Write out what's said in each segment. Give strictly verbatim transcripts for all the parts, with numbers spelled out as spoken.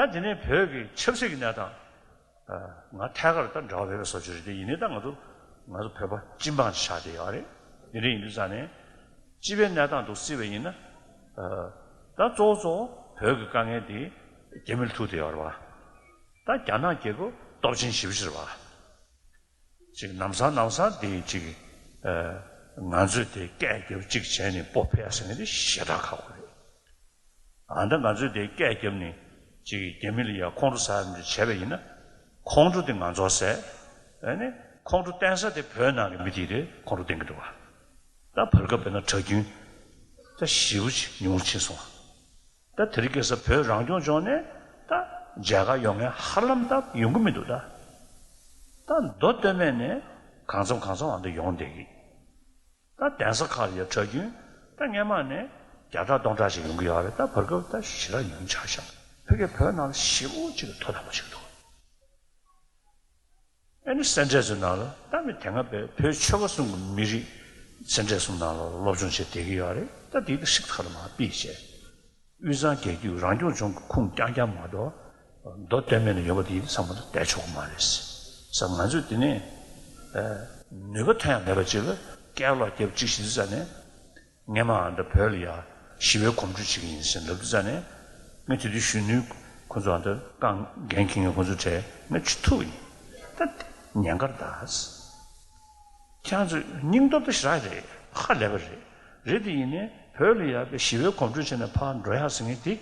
ད་དེ་ནས་བོད་ཀྱི་ཆབ་སྲིད་ཀྱི་གནས་སྟངས། ཨ། ང་ཐད་ཀར་ད་འབྲེལ་བ་མེད་པའི་བཟོ་བཅོས་རེད་དེ། ཡིན་ནའི་ད་ང་ཚོ་ང་ཚོ་བོད་པ་སྤྱི་འབངས་ཆགས་བསྡད་ཡོད་རེད། དེ་འདྲ་ཡིན་དུས་ཙང་ནས་སྤྱི་པའི་གནས་སྟངས་འདུག་བརྩིས་པ་ཡིན་ན། ཨ། ད་གཙོ་བོ་གཙོ་བོ་བོད་ཀྱི་དཀའ་ངལ་དེ་རྒྱ་མི་ལ་ཐུག་བསྡད་ཡོད་རེད་བ། ད་རྒྱ་ནག་རྒྱལ་ཁབ་སྟོབས་ཆེན་ཞེ་པོ་ཅིག་རེད་བ། ཅིག་ལམ་སང་ལམ་སང་དེ་ཅིག་ཨ། ང་ཚོས་དེ་སྐད་རྒྱབ་ཅིག་བྱས་ནས་སྤོ་ཕེབས་ཟེར་མཁན་དེ་ཞེ་དྲག་ཁག་པོ་རེད། ཨ། ད་ང་ཚོས་དེ་སྐད་རྒྱབ་ནས་ཅིག་རྒྱ་མི་ལ་ཡ་ཁོང་ཁྲོ་ཟ་ཡ་འདི་བྱས་པ་ཡིན་ན། ཁོང་ཁྲོ་དེ་ང་ཚོར་ཟ། ཨ་ནི་ཁོང་ཁྲོ་བསྟན་ས་དེ་བོད་ནང་གི་མི་དེ་རེད། ཁོང་ཁྲོ་བསྟན་གྱི་འདུག་བ། ད་བར་སྐབས་དཔེར་ན་གྲྭ་རྒྱུན་ད་ཞེ་པོ་ཅིག་ཉུང་རུ་ཕྱིན་སོང་བ། ད་དེ་རིང་ཁ་སང་བོད་རང་སྐྱོང་ལྗོངས་ནས་ད་མཇལ་ཁ་ཡོང་མཁན་ཧ་ལམ་ད་ཡོང་གི་མི་འདུག་ད། ད་མདོ་སྟོད་སྨད་ནས་གང་འཚམ་གང་འཚམ་འང་ད་ཡོང་བསྡད་ཀྱི། ད་གདན་ས་ཁག་ལ་ཡ་གྲྭ་རྒྱུན་ད་སྔོན་མ་ནས་བརྒྱ་ཕྲག་སྟོང་ཕྲག་ཞིག་ཡོང་གི་ཡོད་རེད། ད་བར་སྐབས་ད་ཞེ་དྲག་ཉུང་ཆགས་ཤག་ཕ་གིའི་བོད་ནང་ལ་ཞེ་པོ་ཅིག་མཐོ་དམན་པོ་ཞིག་འདུག་ཨ་ནི་སེ་འབྲས་ཚོའི་ནང་ལ་ད་མི་དེ་སྔ་བོད་ཆོལ་ཁ་གསུམ་གྱི་མི་རིགས་སེ་འབྲས་གསུམ་ནང་ལ་སློབ་སྦྱོང་བྱས་བསྡད་ཀྱི་ཡོད་རེད། ད་དེ་ད་ཧྲིག་ཐག་ལ་མར་ཕུད་བྱས། དབུས་གཙང་རྒྱལ་རྒྱུད་རང་སྐྱོང་ལྗོངས་ཀྱི་ཁུངས་རྐྱང་རྐྱང་མ་གཏོགས། མདོ་སྟོད་སྨད་ནས་ཡོང་བ་དེ་ཚང་མ་ད་བསྡད་ཆོག་གི་མ་རེད་ཟེར། ང་ཚོས་དེ་ནས་ནུས་པ་ཐོན་ཡ་མེད་པ་ཅིག་ལ་སྐད་ལོག་རྒྱབ་ཅིག་བྱེད་དུས་ཙ་ནས། སྔོན་མ་ཨ་ད་བོད་ལ་ཡ་ཞི་བའི་གོམ་བགྲོད་བྱེད་ཀྱི་ཡིན་ཟེར་ལབ་དུས་ཙ་ནས། ངས་དེ་དུས་གཞོན་ནུའི་ཁོ་ཚོ་ཨ་ད་རྐང་འགན་འཁྱེར་མཁན་ཁོ་ཚོ་གྲས་ངས་ཅི་ཐུབ་ཡིན། ད་དེ་ཉན་གར་གདའ། ཁྱེད་ཚོ་སྙིང་སྟོབས་ད་ཞེ་དྲག་རེད། ཧ་ལས་པ་རེད། རེད་དེ་ཡིན་ནའི་བོད་ལ་ཡ་བའི་ཞི་བའི་གོམ་བགྲོད་བྱས་ནས་ཕར་འགྲོ་ཡག་ཟེར་མཁན་དེ་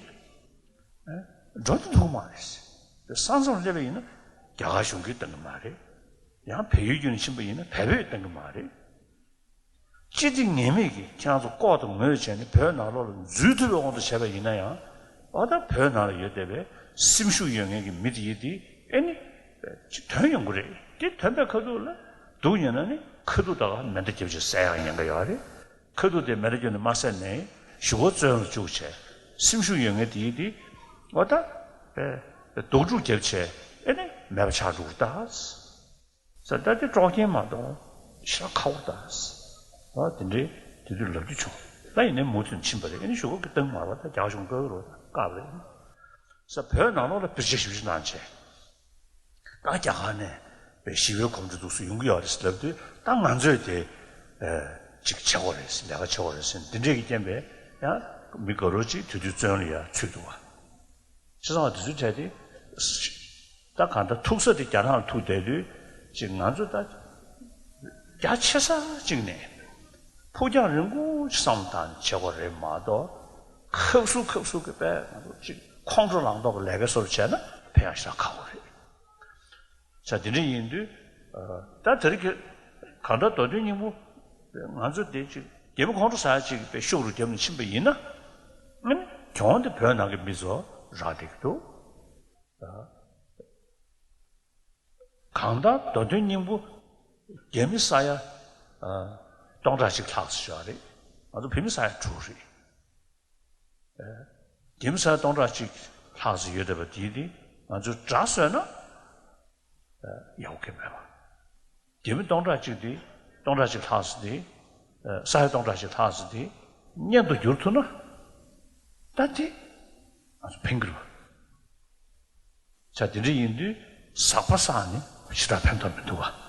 འགྲོ་དུ་འདུག་མ་རེད། ས་མཚམས་སླེབས་པ་ཡིན་ན་རྒྱ་གར་གཞུང་གིས་གཏོང་གི་མ་རེད། ཡང་བལ་ཡུལ་བརྒྱུད་ནས་ཕྱིན་པ་ཡིན་ན་བལ་པོས་གཏོང་གི་མ་རེད། སྤྱི་བདེ་ངེས་མེད་ཀྱིས་ཁྱེད་རང་ཚོ་ལྐོག་ཏུ་ངོས་བྱས་ནས་བོད་ནང་ལོགས་ལ་འཛུལ་ཐུབ་པའི་དབང་དུ་བྱས་པ་ཡིན་ན་ཡང་། ཨ་ད་བོད་ནང་ལ་ཡོད་བསྡད་པའི་སེམས་ཤུགས་ཡོད་མཁན་གྱི་མི་དེ་ཡིན་དེ་ཨེ་ནི་ཅིག་ཐོན་ཡོང་གི་རེད། དེ་ཐོན་པའི་ཁ་ཐུག་ལ་སྡུག་ཉེས་ན་ནི་ཁ་ཐུག་ད་ག་མེ་མདའ་བརྒྱབ་བྱས་བསད་ཡག་ཉེན་ཁ་ཡོད་རེད། ཁ་ཐུག་དེ་མེ་མདའ་བརྒྱབ་ནས་མ་བསད་ནའི་གཞུག་གུ་བཙོན་ལ་བཅུག་བྱས་སེམས་ཤུགས་ཡོད་མཁན་དེ་ཡིན་དེ། ཨ་ད་ཨེ་སྡུག་སྒྲུག་བརྒྱབ་བྱས་ཨེ་ནི་མེད་པ་ཆགས་འགྲོ་གི་རེད་ད། ཟེར། ད་དེ་སྲོག་རྐྱེན་མ་གཏོགས་ཞེ་དྲག་ཁག་པོ་ད། ཨ་དེ་འདྲའི་དེ་དུས་ལབ་རྒྱུ་བྱུང་། ད་ཡིན་ནའི་མུ་མཐུད་ཕྱིན་པ་རེད། ཨ་ནི་གཞུག་གུ་གཏོང་མ་བ་ད་རྒྱ་གཞུང་བཀག་རོགས་བཀག་རེད། ཟེར། བོད་ནང་ལོགས་ལ་བེད་སྤྱོད་ཞེ་པོ་ཅིག་གནང་བྱས། ད་རྒྱ་གར་ནས་བའི་ཞི་བའི་གོམ་བགྲོད་འདུག་སེ་ཡོང་གི་ཡོད་རེད་ཟེར་ལབ་དུས། ད་ང་ཚོས་དེ་ཨ་ཅིག་བྱེད་དགོས་རེད་ཟེར། ལས་ཀ་བྱེད་དགོས་རེད་ཟེར། འདི་འདྲས་ཀྱི་རྐྱེན་པས་ཡང་མི་དགའ་རོགས་ཅིག་དེ་དུས་བཙོན་ལ་ཡ་ཚུད་འདུག་བ། བྱས་ཙང་དེ་ཚོའི་གྲས་དེ། ད་གང་ལྟར་ཐུག་ས་དེ་རྒྱ་ནག་ལ་ཐུག་བསྡད་དུས་ཅིག་ང་ཚོ་ད་རྒྱ་ཆེ་ས་གཅིག་ནས་ཕུགས་རྒྱང་རིང་པོ་ཅིག་བསམ་བློ་བཏང་ནས་བྱེད་དགོས་རེད་མ་གཏོགས། ཁབ་སུ་ཁབ་སུ་གི་པས་ང་ཚོ་ཅིག་ཁོང་ཁྲོ་ལངས་མདོག་གི་ལས་ཀའི་བཟོ་འདྲ་བྱས་ན་ཕན་ཡང་ཞེ་དྲག་ཁག་པོ་རེད། ས་དེ་འདྲ་ཡིན་དུས། ཨ་ད་དེ་རིང་གི་གང་ལྟར་མདོ་དོན་སྙིང་པོ་ང་ཚོ་དེ་ཅིག་རྒྱ་མི་ཁོང་ཁྲོ་ཟ་ཡ་ཅིག་པའི་ཤུགས་རུ་བརྒྱབ་ནས་ཕྱིན་པ་ཡིན་ན། ཨ་ནི་གྱོང་དེ་བོད་ནང་གི་མི་ཚོ་རག་བསྡད་ཀྱི་འདུག་གང་ལྟར་མདོ་དོན་སྙིང་པོ་རྒྱ་མི་ས་ཡ་ཨ་སྟོང་ཕྲག་གཅིག་ལྷག་ཙམ་ཡོད་རེད། ང་ཚོ་བོད་མི་ས་ཡ་དྲུག་རེད། རྒྱ་མི་ས་ཡ་སྟོང་ཕྲག་གཅིག་ལྷག་ཙམ་ཡོད་བསྡད་པ་དེ་དེ་ང་ཚོས་དགྲ་བཟོས་ན་ཡག་པོ་གང་ཡང་མེད་པ། རྒྱ་མི་སྟོང་ཕྲག་གཅིག་དེ་སྟོང་ཕྲག་གཅིག་ལྷག་ཙམ་དེ་ས་ཡ་སྟོང་ཕྲག་གཅིག་ལྷག་ཙམ་དེ་གཉེན་དུ་བསྒྱུར་ཐུབ་ན་ད་དེ་ང་ཚོ་ཕན་གྱི་རེད་པ། ཆ་དེ་འདྲ་ཡིན་དུས་ཟག་པ་བསགས་ནས་ཞེ་དྲག་ཕན་ཐོགས་མི་འདུག་ག་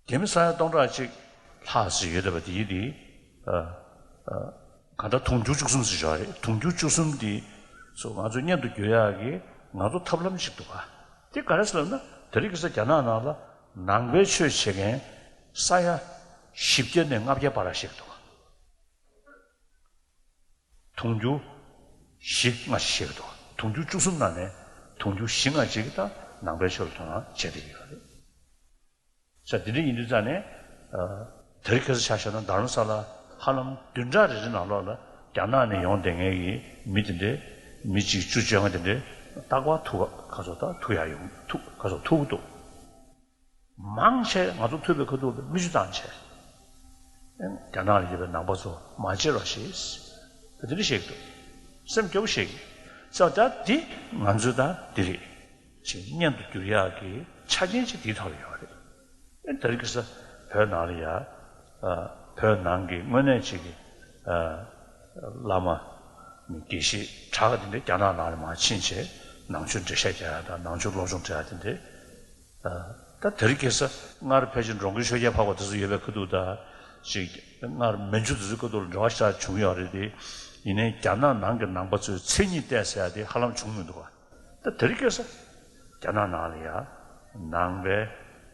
རྒྱ་མི་ས་ཡ་སྟོང་ཕྲག་གཅིག་ལྷག་ཙམ་ཡོད་བསྡད་པ་དེ་ཡིན་དེ། ཨ་ཨ་གང་ལྟར་དུང་ཕྱུར་བཅུ་གསུམ་ཙམ་ཞིག་རེད། དུང་ཕྱུར་བཅུ་གསུམ་དེ་ཚོ་ང་ཚོ་གཉེན་དུ་བསྒྱུར་ཡག་གི་ང་ཚོ་ཐབས་ལམ་ཞིག་འདུག་ག་དེ་ག་རེ་ཟེར་ལབ་ན། དེ་རིང་ཁ་སང་རྒྱ་ནག་ནང་ལ་ནང་པའི་ཆོས་བྱེད་མཁན་ས་ཡ་བཞི་བརྒྱ་ནས་ལྔ་བརྒྱ་བར་ཞིག་འདུག་ག་དུང་ཕྱུར་བཞི་ལྔ་ཞིག་བཤད་ཀྱི་འདུག་དུང་ཕྱུར་བཅུ་གསུམ་ནང་ནས་དུང་ཕྱུར་བཞི་ལྔ་ཅིག་ད་ནང་པའི་ཆོས་ལ་དོ་སྣང་བྱེད་བསྡད་ཡོད་རེད། ས་དེ་འདྲ་ཡིན་དུས་ཙང་ནས། ཨ་དེ་རིང་ཁ་སང་ཆ་བཞག་ན་རྡ་རམ་ས་ལ་ཧ་ལམ་བདུན་ཕྲག་རེ་རེ་ནང་ལོགས་ལ་རྒྱ་ནག་ནས་ཡོང་བསྡད་མཁན་གྱི་མི་དེ་འདྲའི་མི་གཅིག་བཅུ་བཅོ་ལྔ་དེ་འདྲའི་རྟག་པར་ཐུག་ག་ཚོད་ད་ཐུག་ཡག་ཡོང་ཐུག་ག་ཚོད་ཐུག་གི་འདུག་མང་ཆེ་ང་ཚོ་ཐུག་པའི་ཁ་ཐུག་ལ་མིག་ཆུ་བཏང་བྱས། རྒྱ་ནག་ལ་ཡོད་པའི་ནང་པ་ཚོ་མ་བརྗེད་རོགས་ཞེས། དེ་འདྲ་བཤད་ཀྱི་འདུག་སེམས་སྐྱོ་པོ་བཤད་ཀྱི། ས་ད་འདི་ང་ཚོའི་ད་འདི་རེད། ཅིག་གཉེན་དུ་བསྒྱུར་ཡག་གི་ཆ་རྐྱེན་ཅིག་འདིའི་ཐོག་ལ་ཡོད་རེད། ཨེ་དེ་རིང་ཁ་སང་བོད་ནང་ལ་ཡ། ཨ་བོད་ནང་གི་དངོས་གནས་ཅིག་གི་ཨ་བླ་མ་ དགེ་བཤེས་གྲགས་དེ་འདྲ་རྒྱ་ནག་ནང་ལ་མར་ཕྱིན་བྱས་ནང་ཆོས་འགྲེལ་བཤད་རྒྱག་ཡ་དང་ནང་ཆོས་སློབ་སྦྱོང་སྤྲད་ཡ་དེ་འདྲ། ད་དེ་རིང་ཁ་སང་སྔར་ཕལ་ཆེར་འགྲོ་མགོན་ཆོས་རྒྱལ་འཕགས་པ་དེ་ཚོ་ཡོད་པའི་ཁ་ཐུག་ད་ཅིག་སྔར་མན་ཇུ་དེ་ཚོའི་ཁ་ཐུག་ལ་འབྲེལ་བ་ཞེ་དྲག་བྱུང་ཡོད་རེད་དེ། ཡིན་ནའི་རྒྱ་ནག་ནང་གི་ནང་པ་ཚོས་མཚན་ཉིད་བལྟས་ཟེར་ཡ་དེ་ཧ་ལམ་བྱུང་མི་འདུག་ག་ད་དེ་རིང་ཁ་སང་རྒྱ་ནག་ནང་ལ་ཡ་ནང་པའི་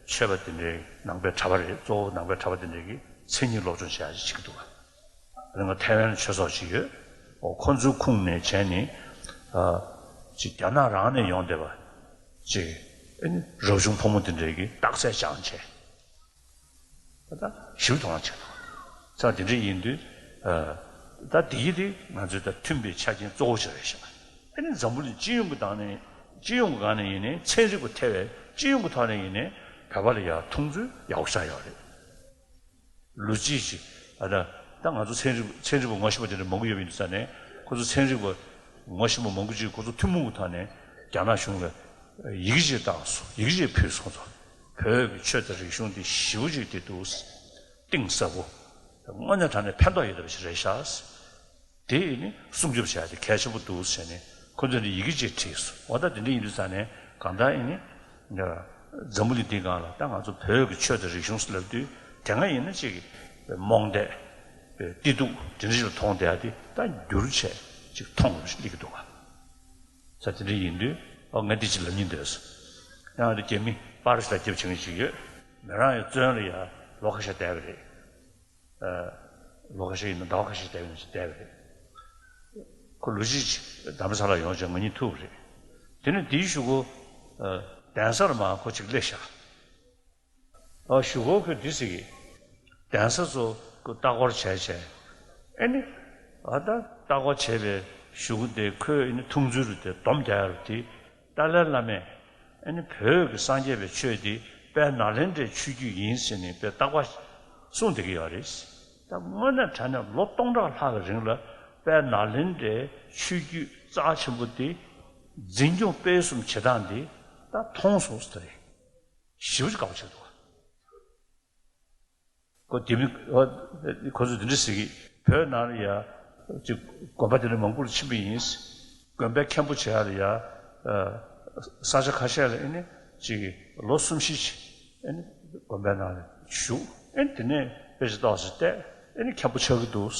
ཆོས་པ་དེ་འདྲའི་ནང་པའི་གྲྭ་པ་རེད། གཙོ་བོ་ནང་པའི་གྲྭ་པ་དེ་འདྲའི་གི་མཚན་ཉིད་སློབ་སྦྱོང་བྱེད་ཡ་ཅིག་བྱེད་ཀྱི་འདུག་ག་ང་ཐའེ་ཝན་ལ་ཆོས་ཚོགས་ཅིག་ཡོད། འོ་ཁོ་ཚོའི་ཁུངས་ནས་བྱས་ནས་ཨ་ཅིག་རྒྱ་ནག་རང་ནས་ཡོང་བསྡད་པ་ཅིག་ཨ་ནི་རབ་བྱུང་ཕོ་མོ་དེ་འདྲའི་གི་རྟགས་གསལ་སྦྱངས་བྱས། ད་ཞིབ་མཐོང་བ་བྱས་ན། ཚང་དེ་འདྲ་ཡིན་དུས་ཨ་ད་དེ་ཡི་དེ་ང་ཚོའི་ད་མཐུན་པའི་ཆ་རྐྱེན་གཙོ་བོ་ཞིག་རེད་ཤག་ཨ་ནི་འཛམ་བུ་གླིང་སྤྱི་ཡོངས་ཀྱི་སྟེང་ནས་སྤྱི་ཡོངས་ཀྱི་སྒང་ནས་ཡིན་ནའི་ཚན་རིག་པ་ཐེ་བའི་སྤྱི་ཡོངས་ཀྱི་ཐོག་ནས་ཡིན་ནའི་བོད་པ་ལ་ཡ་མཐོང་ཚུལ་ཡག་པོ་ཞིག་ཡོད་རེད། ལོ་རྒྱུས་ཀྱི་ཨ་ད་ད་ང་ཚོ་ཚན་རིག་ཚན་རིག་པ་ངོ་ཤེས་པ་དེ་འདྲ་མང་པོ་ཡོད་པ་ཡིན་དུས་ཙང་ནས་ཁོ་ཚོ་ཚན་རིག་པ་ངོ་ཤེས་པ་མང་པོ་ཅིག་ཁོ་ཚོ་ཐུན་མོང་གི་ཐོག་ནས་རྒྱ་ནག་གཞུང་ལ་ཡི་གེ་ཅིག་བཏང་སོང་། ཡི་གེ་ཅིག་ཕུལ་སོང་ཙང་བོད་ཀྱི་ཆོས་དང་རིག་གཞུང་དེ་ཞེ་པོ་ཅིག་དེ་འདུག་གཏིང་ཟབ་པོ། དངོས་གནས་དྲང་གནས་ཕན་ཐོགས་ཡོད་པ་ཞིག་རེད་ཤག་དེ་ཡིན་ནི་སྲུང་སྐྱོབ་བྱ་ཡ་དེ་གལ་ཆེན་པོ་འདུག་ཟེར་ནས་ཁོ་ཚོས་ནི་ཡི་གེ་ཅིག་བྲིས་སོང་། འོ་ད་དེ་འདྲ་ཡིན་དུས་ཙང་ནས་གང་ལྟར་ཡིན་ནི་འཛམ་བུ་གླིང་འདིའི་སྒང་ལ་ད་ང་ཚོ་བོད་ཀྱི་ཆོས་དང་རིག་གཞུང་ཟེར་ལབ་དུས་དེ་སྔ་ཡིན་ན་ཅིག་རྨོངས་དད་བདེ་སྡུག་དེ་འདྲ་ཞིག་ལ་མཐོང་བསྡད་ཡ་དེ་ད་འགྱུར་བྱས་ཅིག་མཐོང་རུ་སླེབས་ཀྱི་འདུག་ག་ས་དེ་འདྲ་ཡིན་དུས་ཨོ་ང་འདི་ཅིག་ལབ་སྙིང་འདོད་སོང་། ཡང་དེ་རྒྱ་མི་པར་ཞིག་ལ་རྒྱབ་བྱེད་མཁན་ཞིག་ཡོད། མི་རང་ཡང་བཙོན་ལ་ཡ་ལོ་ཁ་ཤས་བསྡད་པ་རེད། ལོ་ཁ་ཤས་ཡིན་ན་ཟླ་བ་ཁ་ཤས་བསྡད་པ་ཡིན་ན་བསྡད་པ་རེད། ཁོ་ལོ་གཅིག་རྡ་རམ་ས་ལ་ཡོང་བྱས་ང་གཉིས་ཐུག་པ་རེད། དེ་ནས་དེའི་གཞུག་གུ་གདན་སར་མར་ཁོ་གཅིག་སླེབས་ཤག་ཨ་གཞུག་གུ་ཁོས་འདི་ཟེར་གི། གདན་ས་ཚོ་ཁོས་ལྟ་སྐོར་བྱས་བྱས། ཨེ་ནི། ཨ་ད་ལྟ་སྐོར་བྱས་པའི་གཞུག་གུ་དེ་ཁོས་ཨེ་ནི་འཐུང་ཚུལ་རུ་དེ་སྡོམ་རྒྱག་ཡ་རུ་དེ། ཏཱ་ལའི་བླ་མས་ཨ་ནི་བོད་ཀྱི་སངས་རྒྱས་པའི་ཆོས་འདི་དཔལ་ནཱ་ལེནྡྲའི་ཆོས་བརྒྱུད་ཡིན་ཟེར་ནས་དཔེ་རྟག་པ་གསུངས་བསྡད་ཀྱི་ཡོད་རེད། ད་དངོས་གནས་དྲང་གནས་ལོ་སྟོང་ཕྲག་ལྷག་གི་རིང་ལ་དཔལ་ནཱ་ལེནྡྲའི་ཆོས་བརྒྱུད་རྩ་ཆེན་པོ་འདི་འཛིན་སྐྱོང་སྤེལ་གསུམ་བྱེད་སྟངས་འདི་ད་མཐོང་སོང་ཟེར་རེད། ཞེ་པོ་ཅིག་དགའ་པོ་བྱེད་འདུག་ཁོ་དེ་མི་ཁོ་ཚོས་དེ་འདྲ་ཟེར་གི། བོད་ནང་ལ་ཡ་ཅིག་དགོན་པ་དེ་འདྲ་མང་པོ་ལ་ཕྱིན་པ་ཡིན། དགོན་པའི་མཁན་པོ་བྱེད་ཡ་ལ་ཡ་ས་ཆ་ཁ་ཤས་ལ་ཨེ་ནི་ཅིག་ལོ་གསུམ་བཞི་ཅིག་ཨེ་ནི་དགོན་པའི་ནང་ལ་བཞུགས། ཨེ་ནི་དེ་ནས་དཔེ་ཆ་ཏོག་ཙམ་བལྟས། ཨེ་ནི་མཁན་པོ་ཆགས་ཀྱི་འདུག་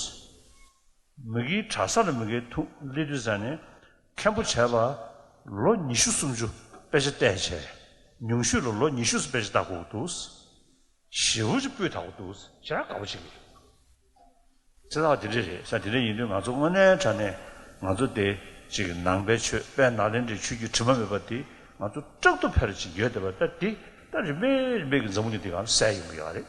མི་གིའི་གྲྭ་ས་ལ་མི་གིའི་ཐུགས་སླེབས་དུས་ཙང་ནས་མཁན་པོ་བྱས་པ་ལོ་ཉི་ཤུ་སུམ་ཅུ་དཔེ་ཆ་བལྟས་བྱས། ཉུང་ཤོས་ལ་ལོ་ཉི་ཤུ་ཙམ་དཔེ་ཆ་ལྟ་དགོས་འདུག་ཞེ་པོ་ཅིག་སྤུས་དག་པོ་འདུག་ཞེ་དྲག་དགའ་པོ་བྱེད་ཀྱི་ཡོད། ཚེ་ཐག་དེ་འདྲ་རེད་ས། དེ་འདྲ་ཡིན་དུས་ང་ཚོ་དངོས་གནས་དྲང་གནས་ང་ཚོ་དེ་ཅིག་ནང་པའི་ཆོས་དཔལ་ནཱ་ལེནྡྲའི་ཆོས་བརྒྱུད་དྲི་མ་མེད་པ་དེ་ང་ཚོ་དྲག་ཏུ་འཕེལ་ཅིག་ཡོད་བསྡད་པ་ད་དེ་ད་རིམ་པས་རིམ་པས་ཀྱི་འཛམ་བུ་གླིང་འདི་གང་གསལ་ཡོང་གི་ཡོད་རེད།